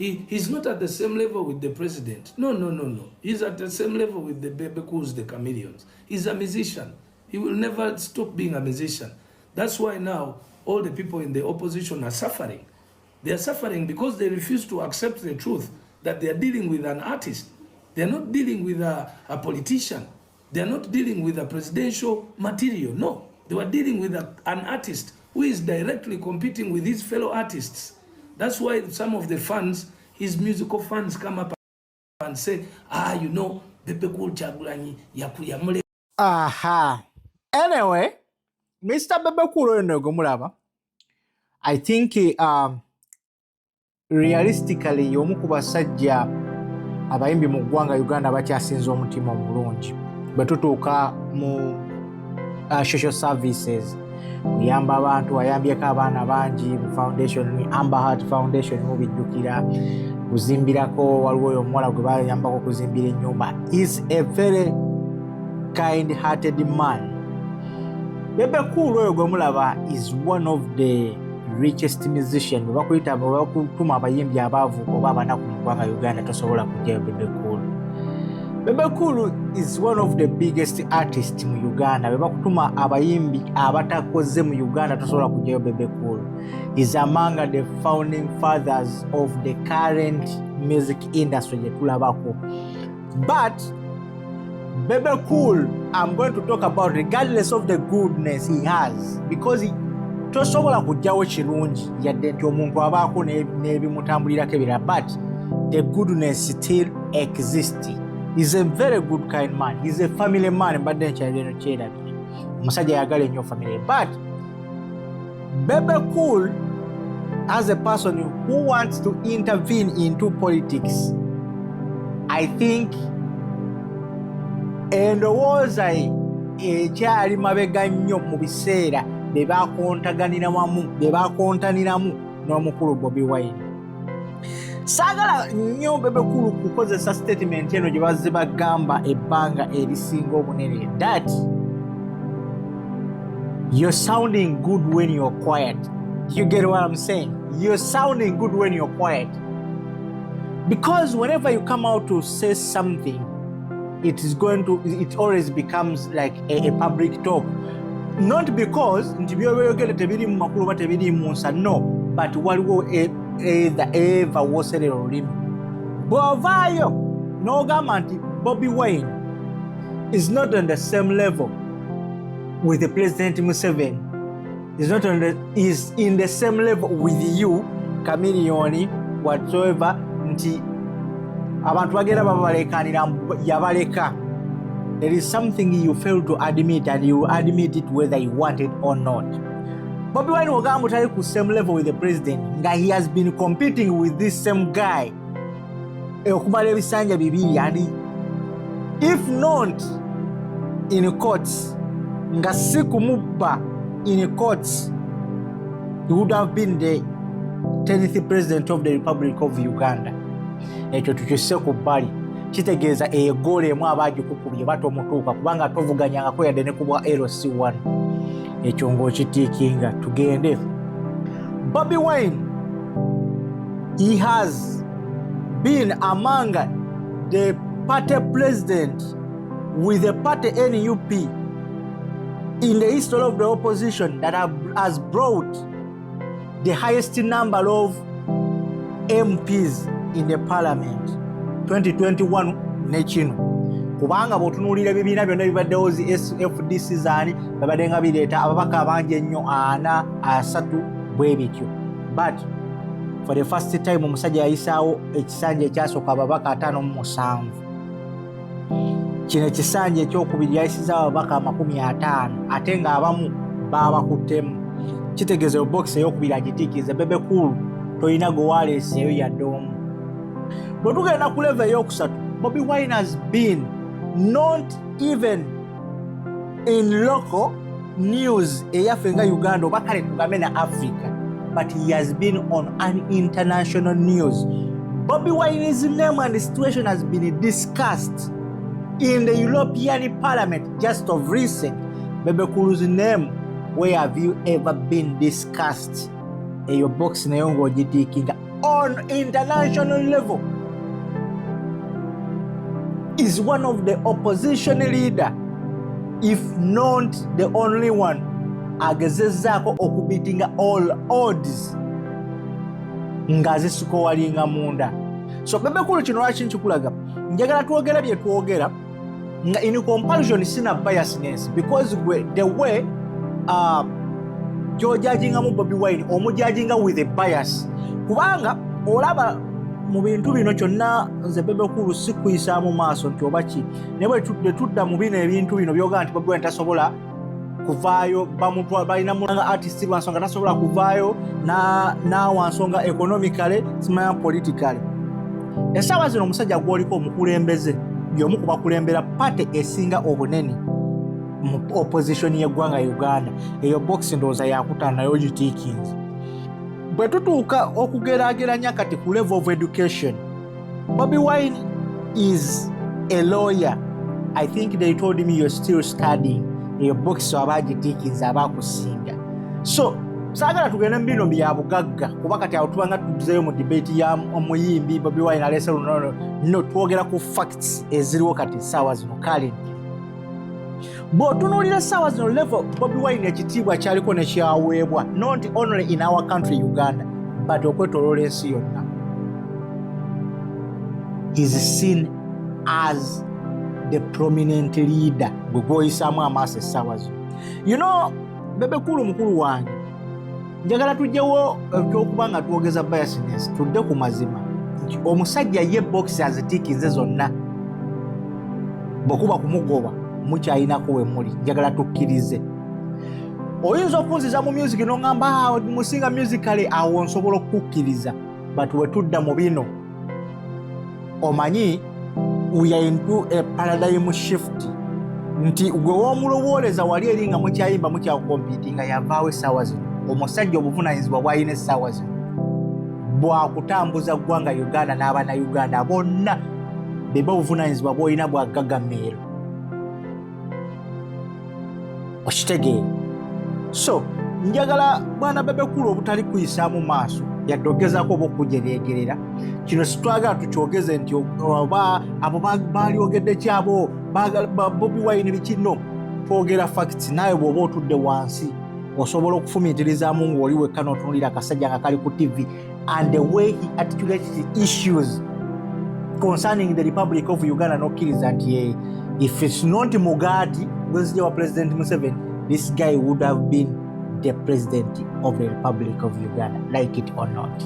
He's not at the same level with the president. No. He's at the same level with the Bebe Cools, the chameleons. He's a musician. He will never stop being a musician. That's why now all the people in the opposition are suffering. They are suffering because they refuse to accept the truth that they are dealing with an artist. They are not dealing with a politician. They are not dealing with a presidential material. No, they were dealing with an artist who is directly competing with his fellow artists. That's why some of the fans, his musical fans, come up and say, you know, Bebe Cool Chagulanyi yakuyamule. Aha. Anyway, Mr. Bebe Cool Gomulaba, I think realistically yomu ku basajja abayimbi mu ggwanga Uganda bakyasinza omutima omulungi bwe tutuuka mu social services kuyamba abantu wayambyeko abaana bangi mu foundation Amber Heart Foundation mubijjukira kuzimbirako waliwo oyo omuwala gwe bayambako kuzimbira ennyumba. Is a very kind-hearted man. Bebe Cool oyo gwe mulaba is one of the richest musician bakuyita bakutuma abayimbi abaavu oba abanaku mu ggwanga Uganda tosobola kujjayo Bebe Cool. Bebe Cool is one of the biggest artists mu Uganda. Bakutuma abayimbi abatakoze mu Uganda tosobola kujjayo Bebe Cool. Is among the founding fathers of the current music industry jetulabako. But Bebe Cool, I'm going to talk about regardless of the goodness he has, because he tosobola kujjawo kirungi yadde nti omuntu abaako n'ebimutambulirako ebirala, but the goodness still exists. He's a very good kind man. He's a family man. Mbadde nkyalira kyerabire omusajja yagala ennyo family. But Bebe Cool, as a person who wants to intervene into politics, I think endowooza ekyali mabega nnyo mu biseera bye bakontaniramu n'omukulu Bobiwine. Saagala nnyo Bebe Cool kukozesa statement eno gye bazze bagamba ebbanga erisinga obunene, that you're sounding good when you're quiet. You get what I'm saying? You're sounding good when you're quiet. Because whenever you come out to say something, it always becomes like a public talk. Not because nti byoyogere tebiri mu makulu ba tebiri mu nsa, no, but waliwo eva woserera olulimi. Bw'ovaayo n'ogamba nti Bobiwine is not on the same level with the President Museveni, is in the same level with you, chameleon, whatsoever, nti abantu bagenda babalekanira yabaleka. There is something you fail to admit, and you admit it whether you want it or not. Bobiwine ogamba tali ku same level with the president, nga he has been competing with this same guy okumala ebisanja bibiri, and if not in courts, nga si kumubba in courts, he would have been the 10th president of the Republic of Uganda. Ekyo tukisse ku bbali kitegeeza egoolo emu abaagikukubye batomutuuka kubanga tovuganyangako yadde ne kubwa LC1. Ekyo ng'okitiikinga tugende. Bobiwine, he has been among the party president with the party NUP in the history of the opposition that has brought the highest number of MPs in the parliament 2021 nekino kubanga botunuulira ebibiina byonna bibaddewo zi FDC zaani babadde nga bireeta ababaka abangi ennyo 4-3 bwe bityo. But for the first time omusajja yayisaawo ekisanja ekyasooka ababaka 57. Kino ekisanja ekyokubiri yayisizaawo ababaka 50 ate ng'abamu baabakuttemu. Kitegeeza box eyokubiri agitiikiriza. Bebe Cool toyina gwe waleeseeyo yadde omu. Bwe tugenda ku level eyokusatu, Bobiwine has been not even in local news eyaffe nga Uganda oba kale tugambe na Africa, but he has been on an international news. Bobiwine's name and the situation has been discussed in the European Parliament just of recent. Bebe Cool's name, where have you ever been discussed? Eyo box nayo ng'ogitiikinga. on international level, is one of the opposition leader, if not the only one, agezezaako okubitinga all odds nga zisikowalinga munda. So Bebe Cool kino lwaki nkikulaga, njagala twogera bye twogera nga in comparison sina biasness, because the way gyojajingamu Bobiwine omujajinga with a bias, kubanga olaba mu bintu bino kyonna nze Bebe Cool sikuyisaamu maaso nti oba ki, naye bwe tudda mu bino ebintu bino byoga nti Bobiwine tasobola kuvaayo, balina mulanga artist lwansonga tasobola kuvaayo nawansonga economically simanya politically. Essaawa zino omusajja gwoliko omukulembeze y'omu ku bakulembera pate esinga obunene mu opposition y'eggwanga Uganda. Eyo box ndowooza yakutana nayo gitiikinze. Bwe tutuuka okugeraageranya kati ku level of education, Bobiwine is a lawyer. I think they told me you're still studying. Eyo box abagitiikinze abakusinga. So saagala tugende mu bino bya bugagga, kuba kati awo tubanga tuzeeyo mu debate ya omuyimbi Bobiwine alese luno. No, twogera ku facts eziriwo kati ssaawa zino currently. Bw'otunuulira ssaawa zino level Bobiwine ekitiibwa kyaliko ne kyaweebwa, not only in our country Uganda, but okwetoloola ensi yonna. He's seen as the prominent leader bwe gwoyisaamu amaaso essaawa zino. You know, Bebe Cool mukulu wange, njagala tujjewo ekyokuba nga twogeza biasness, tudde ku mazima. Omusajja ye box azitiikinze zonna, bwekuba kumugoba mukyayinako we muli, njagala tukkirize. Oyinza okunziza mu music n'oŋŋamba musinga musically, awo nsobola okukkiriza, but we tudda mu bino omanyi we are into a paradigm shift, nti gwe w'omulowooleza wali eri nga mukyayimba mukyakompitinga yavaawo essaawa zino. Omusajja obuvunaanyizibwa bw'alina essaawa zino bwakutambuza ggwanga Uganda n'abaana Uganda bonna beba obuvunaanyizibwa bw'olina bwa gagameero. Okitegeera? So njagala bwana Bebe Cool obutali kuyisaamu maaso yadde ogezaako oba okujereegerera. Kino sitwagala tukyogeze nti oba abo balyogedde kyabo Bobiwine biki, no, twogera facts. Naawe bw'oba otudde wansi osobola okufumiitirizaamu ng'oli wekka n'otunuulira akasajja nga kali ku TV and the way he articulated issues concerning the Republic of Uganda n'okkiriza nti if it's not Mugaati gwezijja wa President Museveni, this guy would have been the president of the Republic of Uganda, like it or not.